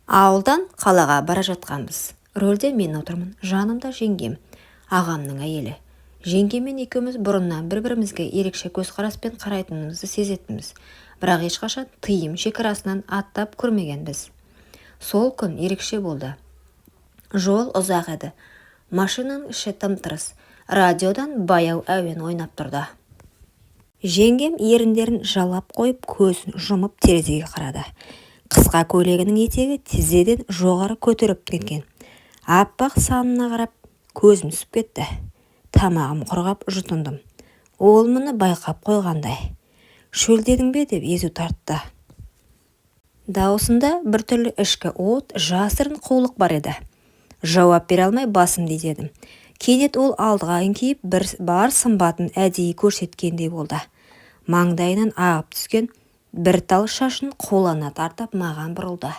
Ауылдан қалаға бара жатқанбыз. Рөлде мен отырмын, жанымда жеңгем, ағамның әйелі. Жеңгеммен екеуміз бұрыннан бір-бірімізге ерекше көзқараспен қарайтынымызды сезетінбіз, бірақ ешқашан тыйым шекарасынан аттап көрмегенбіз. Сол күн ерекше болды. Жол ұзақ еді. Машинаның іші тым-тырыс. Радиодан баяу әуен ойнап тұрды. Жеңгем еріндерін жалап қойып, көзін жұмып терезеге қарады. Қысқа көйлегінің етегі тізеден жоғары көтеріп кеткен. Аппақ санына қарап, көзім түсіп кетті. Тамағым құрғап, жұтындым. Ол мұны байқап қойғандай. «Шөлдедің бе?» деп езу тартты. Даусында біртүрлі ішкі от, жасырын қулық бар еді. Жауап бере алмай басымды изедім. Кенет ол алдыға еңкейіп, бір бар сымбатын әдейі көрсеткендей болды. Маңдайынан ағып түскен бір тал шашын қулана тартып, маған бұрылды.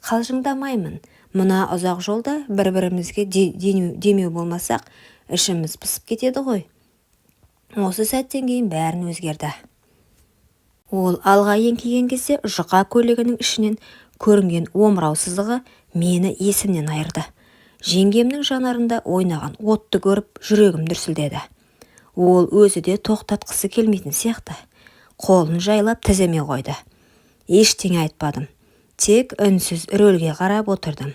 «Қалжыңдамаймын. Мына ұзақ жолда бір-бірімізге демеу болмасақ, ішіміз пысып кетеді ғой». Осы сәттен кейін бәрін өзгерді. Ол алға еңкейген кезде жұқа көйлегінің ішінен көрінген омырау сызығы мені есімнен айырды. Жеңгемнің жанарында ойнаған отты көріп, жүрегім дүрсілдеді. Ол өзі де тоқтатқысы келмейтін сияқты. Қолын жайлап тіземе қойды. Ештеңе айтпадым. Тек үнсіз рөлге қарап отырдым.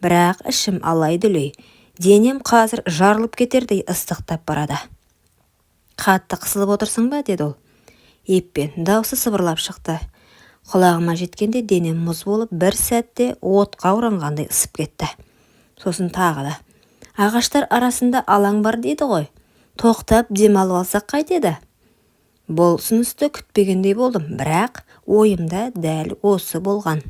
Бірақ ішім алай-дүлей, денем қазір жарылып кетердей ыстықтап барады. «Қатты қысылып отырсың ба?» деді ол. Еппен, даусы сыбырлап шықты. Құлағыма жеткенде денем мұз болып, бір сәтте отқа оранғандай ысып кетті. Сосын тағы да: «Ағаштар арасында алаң бар дейді ғой. Тоқтап демалып алсақ қайтеді?» Бұл ұсынысты күтпегендей болдым, бірақ ойымда дәл осы болған.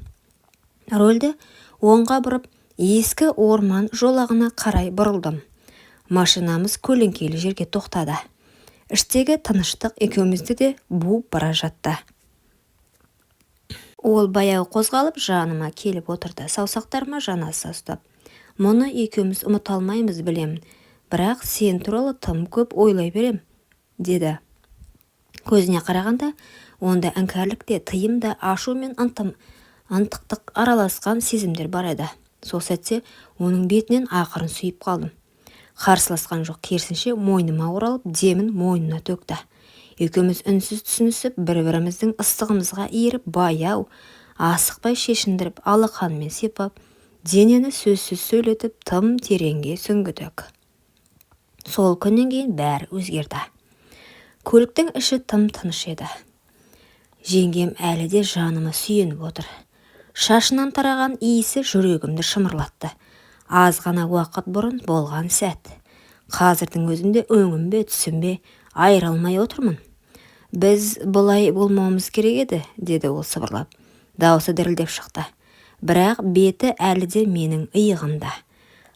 Рөлді оңға бұрып, ескі орман жолағына қарай бұрылдым. Машинамыз көлеңкелі жерге тоқтады. Іштегі тыныштық екеумізді де буып бара жатты. Ол баяу қозғалып, жаныма келіп отырды, саусақтарыма жанаса ұстап. «Мұны екеуміз ұмыта алмаймыз, білемін. Бірақ сен туралы тым көп ойлай берем», деді. Көзіне қарағанда, онда іңкәрлік те, тыйым да, ашу мен ынтықтық араласқан сезімдер бар еді. Сол сәтте оның бетінен ақырын сүйіп қалдым. Қарсыласқан жоқ, керісінше мойныма оралып, демін мойнына төкті. Екеуміз үнсіз түсінісіп, бір-біріміздің ыстығымызға еріп, баяу, асықпай шешіндіріп, алақанмен сипап, денені сөзсіз сөйлетіп, тым тереңге сүңгідік. Сол күннен кейін бәрі өзгерді. Көліктің іші тым тыныш еді. Жеңгем әлі де жаныма сүйеніп отыр. Шашынан тараған иісі жүрегімді шымырлатты. Аз ғана уақыт бұрын болған сәт. Қазірдің өзінде өңім бе, түсім бе, айыра алмай отырмын. «Біз бұлай болмауымыз керек еді», деді ол сыбырлап. Даусы дірілдеп шықты. Бірақ беті әлі де менің иығымда.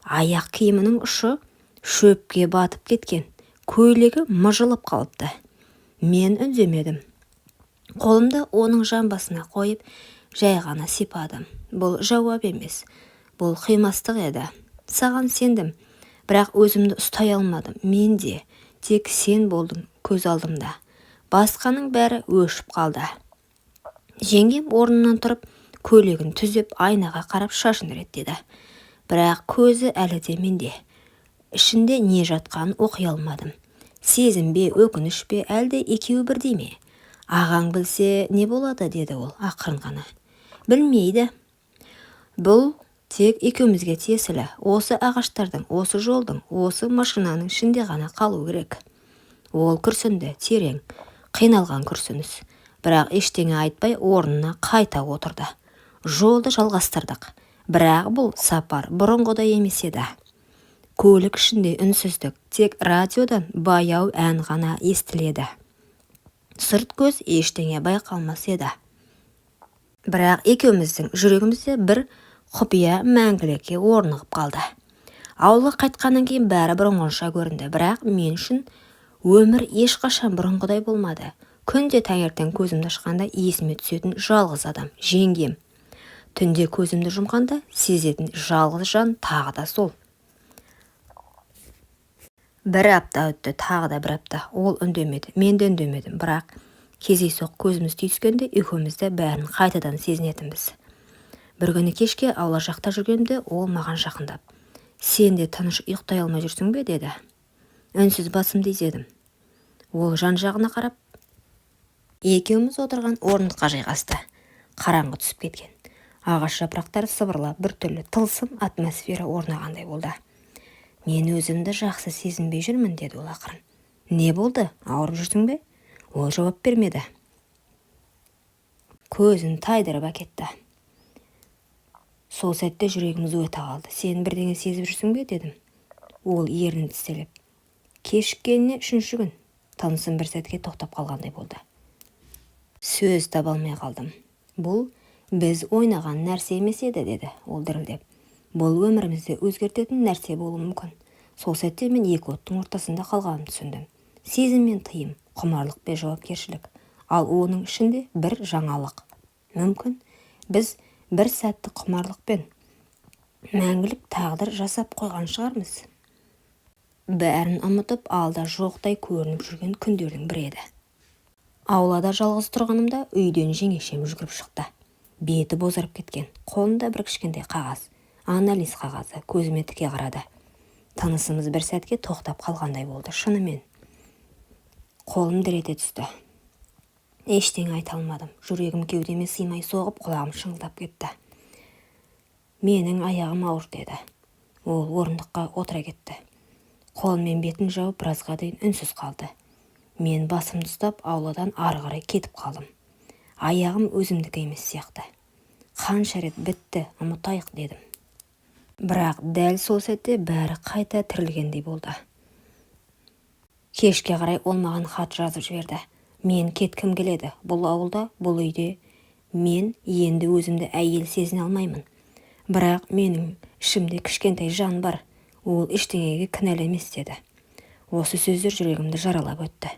Аяқ киімінің ұшы шөпке батып кеткен, көйлегі мыжылып қалыпты. Мен үндемедім. Қолымды оның жамбасына қойып, жай ғана сипадым. Бұл жауап емес, бұл қимастық еді. «Саған сендім, бірақ өзімді ұстай алмадым. Мен де тек сен болдың көз алдымда. Басқаның бәрі өшіп қалды». Жеңгем орнынан тұрып, көйлегін түзеп, айнаға қарап шашын реттеді. Бірақ көзі әлі де менде. Ішінде не жатқанын оқи алмадым. Сезім бе, өкініш пе, әлде екеуі бірдей ме? «Ағаң білсе не болады?» деді ол ақырын ғана. «Білмейді. Бұл тек екеумізге тиесілі. Осы ағаштардың, осы жолдың, осы машинаның ішінде ғана қалу керек». Ол күрсінді, терең, қиналған күрсініс. Бірақ ештеңе айтпай орнына қайта отырды. Жолды жалғастырдық. Бірақ бұл сапар бұрынғыдай емес еді. Көлік ішінде үнсіздік, тек радиодан баяу ән ғана естіледі. Сырт көз ештеңе байқалмас еді. Бірақ екеуміздің жүрегімізде бір құпия мәңгілікке орнығып қалды. Ауылға қайтқаннан кейін бәрі бұрынғыша көрінді, бірақ мен үшін өмір ешқашан бұрынғыдай болмады. Күнде таңертең көзімді ашқанда есіме түсетін жалғыз адам жеңгем. Түнде көзімді жұмғанда сезетін жалғыз жан тағы да сол. Бір апта өтті, тағы да бір апта. Ол үндемеді, мен де үндемедім, бірақ кездейсоқ көзіміз түйіскенде екеуміз де бәрін қайтадан сезінетінбіз. Бір күні кешке аула жақта жүргенімде ол маған жақындап, «Сен де тыныш ұйықтай алмай жүрсің бе?» деді. Үнсіз басымды изедім. Ол жан-жағына қарап, екеуміз отырған орындыққа жайғасты. Қараңғы түсіп кеткен. Ағаш жапырақтары сыбырлап, біртүрлі тылсым атмосфера орнағандай болды. «Мен өзімді жақсы сезінбей жүрмін», деді ол ақырын. «Не болды, ауырып жүрсің бе?» Ол жауап бермеді. Көзін тайдырып әкетті. Сол сәтте жүрегім зу ете қалды. «Сен бірдеңе сезіп жүрсің бе?» дедім. Ол ернін тістелеп. Кешіккеніне үшінші күн. Тынысым бір сәтке тоқтап қалғандай болды. Сөз таба алмай қалдым. «Бұл біз ойнаған нәрсе емес еді», деді ол дірілдеп. «Бұл өмірімізді өзгертетін нәрсе болуы мүмкін». Сол сәтте мен екі оттың ортасында қалғанымды түсіндім. Сезім мен тыйым, құмарлық пен жауапкершілік. Ал оның ішінде бір жаңалық. Мүмкін, біз бір сәттік құмарлықпен мәңгілік тағдыр жасап қойған шығармыз. Бәрін ұмытып, алда жоқтай көрініп жүрген күндердің бірі еді. Аулада жалғыз тұрғанымда үйден жеңешем жүгіріп шықты. Беті бозарып кеткен, қолында бір кішкентай қағаз, анализ қағазы. Көзіме тіке қарады. Тынысымыз бір сәтке тоқтап қалғандай болды. Шынымен, қолым дір ете түсті. Ештеңе айта алмадым. Жүрегім кеудеме сыймай соғып, құлағым шыңылдап кетті. «Менің аяғым ауыр», деді. Ол орындыққа отыра кетті. Қолымен бетін жауып, біразға дейін үнсіз қалды. Мен басымды ұстап, ауладан ары қарай кетіп қалдым. Аяғым өзімдікі емес сияқты. Қанша рет «бітті, ұмытайық» дедім. Бірақ дәл сол сәтте бәрі қайта тірілгендей болды. Кешке қарай ол маған хат жазып жіберді. «Мен кеткім келеді. Бұл ауылда, бұл үйде мен енді өзімді әйел сезіне алмаймын. Бірақ менің ішімде кішкентай жан бар. Ол ештеңеге кінәлі емес», деді. Осы сөздер жүрегімді жаралап өтті.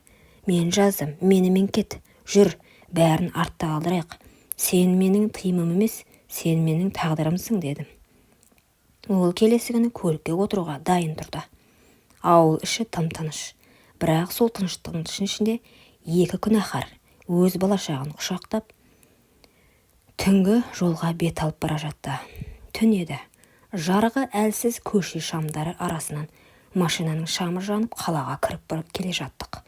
Мен жаздым: «Менімен кет, жүр, бәрін артта қалдырайық. Сен менің тыйымым емес, сен менің тағдырымсың», дедім. Ол келесі күні көлікке отыруға дайын тұрды. Ауыл іші тым-тыныш. Бірақ сол тыныштықтың ішінде екі күнәһар өз балашағын құшақтап, түнгі жолға бет алып бара жатты. Түн еді. Жарығы әлсіз көше шамдары арасынан машинаның шамы жанып, қалаға кіріп келе жаттық.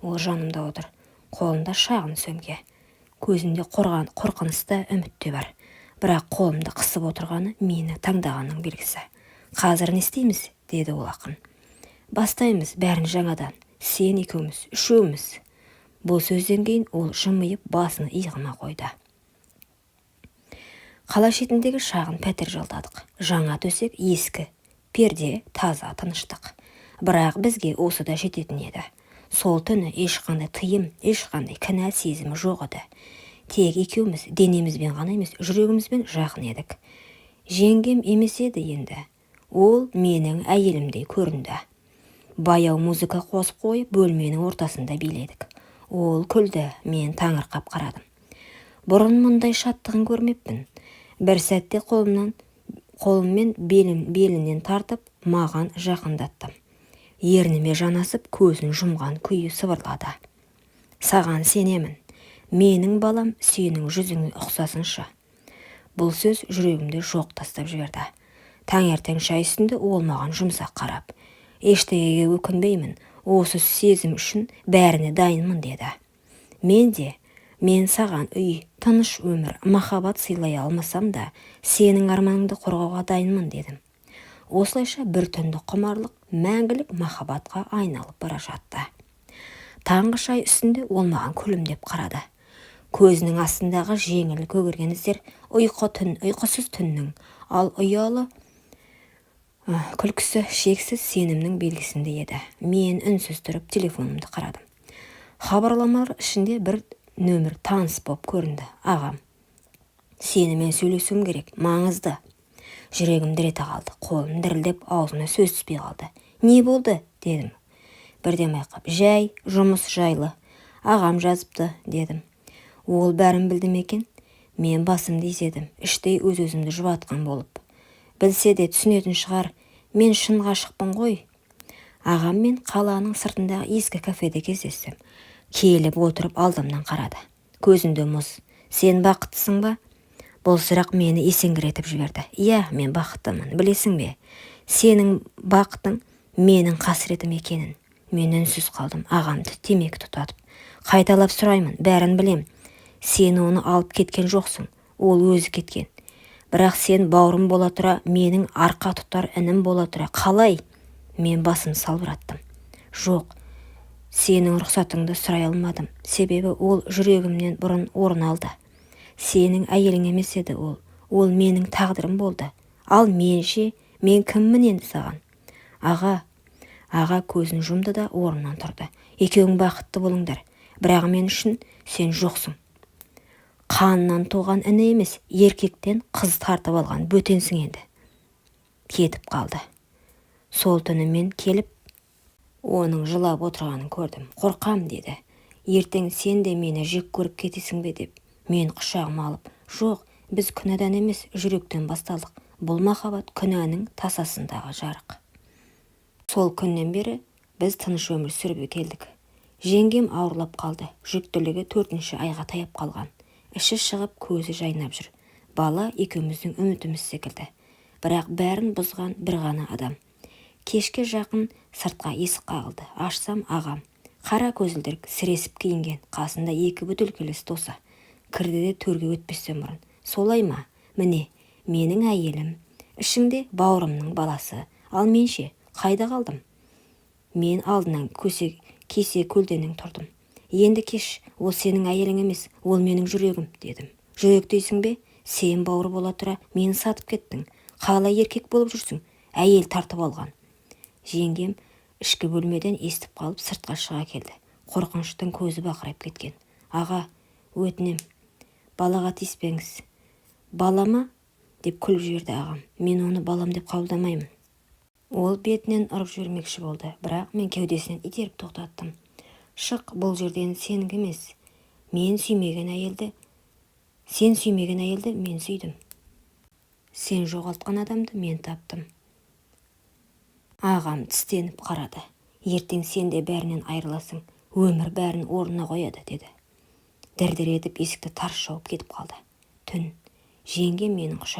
Ол жанымда отыр. Қолында шағын сөмке. Көзінде қорқыныш та, үміт те бар. Бірақ қолымды қысып отырғаны мені таңдағанның белгісі. «Қазір не істейміз?» деді ол ақырын. «Бастаймыз бәрін жаңадан. Сен екеуміз, үшеуміз». Бұл сөзден кейін ол жымиып, басын иығыма қойды. Қала шетіндегі шағын пәтер жалдадық. Жаңа төсек, ескі перде, таза тыныштық. Бірақ бізге осы да жететін еді. Сол түні ешқандай тыйым, ешқандай кінә сезімі жоқ еді. Тек екеуміз денемізбен ғана емес, жүрегімізбен жақын едік. Жеңгем емес еді енді. Ол менің әйелімдей көрінді. Баяу музыка қосып қойып, бөлменің ортасында биледік. Ол күлді, мен таңырқап қарадым. Бұрын мұндай шаттығын көрмеппін. Бір сәтте қолыммен белінен тартып, маған жақындаттым. Ерніме жанасып, көзін жұмған күйі сыбырлады. «Саған сенемін. Менің балам сенің жүзіңе ұқсасыншы». Бұл сөз жүрегімді жоқ тастап жіберді. Таңертең шай үстінде ол маған жұмсақ қарап, «Ештеңеге өкінбеймін, осы сезім үшін бәріне дайынмын», деді. Мен де, «Мен саған үй, тыныш өмір, махаббат сыйлай алмасам да, сенің арманыңды қорғауға дайынмын», дедім. Осылайша бір түнді құмарлық мәңгілік махаббатқа айналып бара жатты. Таңғы шай үстінде ол маған күлімдеп қарады. Көзінің астындағы жеңіл көгерген іздер ұйқысыз түннің, ал ұялы күлкісі шексіз сенімнің белгісіндей еді. Мен үнсіз тұрып телефонымды қарадым. Хабарламалар ішінде бір нөмір таныс боп көрінді. Ағам. «Сенімен сөйлесуім керек, маңызды». Жүрегім дір ете қалды, қолым дірілдеп, аузыма сөз түспей қалды. «Не болды?» дедім бірден байқап. «Жай, жұмыс жайлы. Ағам жазыпты», дедім. Ол бәрін білді ме екен? Мен басымды изедім, іштей өз-өзімді жұбатқан болып. Білсе де түсінетін шығар, мен шын ғашықпын ғой. Ағаммен қаланың сыртындағы ескі кафеде кездестім. Келіп отырып алдымнан қарады. Көзінде мұз. «Сен бақыттысың ба?» Бұл сұрақ мені есеңгіретіп жіберді. Иә, мен бақыттымын. Білесің бе, сенің бақытың менің қасіретім екенін. Мен үнсіз қалдым. Ағамды темекі тұтатып, қайталап сұраймын. Бәрін білем. Сен оны алып кеткен жоқсың, ол өзі кеткен. Бірақ сен бауырым бола тұра, менің арқа тұтар інім бола тұра, қалай? Мен басым салбыраттым. Жоқ, сенің рұқсатыңды сұрай алмадым, себебі ол жүрегімнен бұрын орын алды. Сенің әйелің емес еді ол, ол менің тағдырым болды. Ал мен ше, мен кіммін енді саған, аға? Аға көзін жұмды да орнынан тұрды. Екеуің бақытты болыңдар, бірақ мен үшін сен жоқсың. Қаннан туған іні емес, еркектен қыз тартып алған бөтенсің енді. Кетіп қалды. Сол түні мен келіп, оның жылап отырғанын көрдім. Қорқам деді. Ертең сен де мені жек көріп кетесің бе деп. Мен құшағыма алып, жоқ, біз күнәдан емес, жүректен басталдық. Бұл махаббат күнәнің тасасындағы жарық. Сол күннен бері біз тыныш өмір сүріп келдік. Жеңгем ауырлап қалды. Жүктілігі 4-айға таяп қалған. Іші шығып, көзі жайнап жүр. Бала екеуміздің үмітіміз секілді. Бірақ бәрін бұзған бір ғана адам. Кешке жақын сыртқа есік қағылды. Ашсам, ағам. Қара көзілдірік, сіресіп киінген, қасында екі бөтелкелес досы. Кірді де төрге өтпестен бұрын: «Солай ма? Міне, менің әйелім, ішіңде бауырымның баласы. Ал мен ше, қайда қалдым?» Мен алдынан көсе, кесе көлденең тұрдым. «Енді кеш, ол сенің әйелің емес, ол менің жүрегім», – дедім. «Жүрек дейсің бе? Сен бауыр бола тұра мені сатып кеттің. Қалай еркек болып жүрсің, әйел тартып алған?» Жеңгем ішкі бөлмеден естіп қалып, сыртқа шыға келді. Қорқыныштан көзі бақырайып кеткен. «Аға, өтінем, балаға тиіспеңіз». «Бала ма?» – деп күліп жіберді ағам. «Мен оны балам деп қабылдамаймын». Ол бетінен ұрып жібермекші болды, бірақ мен кеудесінен итеріп тоқтаттым. «Шық бұл жерден, сенікі емес. Мен сүймеген әйелді, сен сүймеген әйелді мен сүйдім. Сен жоғалтқан адамды мен таптым». Ағам тістеніп қарады. «Ертең сен де бәрінен айырыласың. Өмір бәрін орнына қояды», – деді. Дір-дір етіп есікті тарс жауып кетіп қалды. Түн. Жеңгем менің құшағыма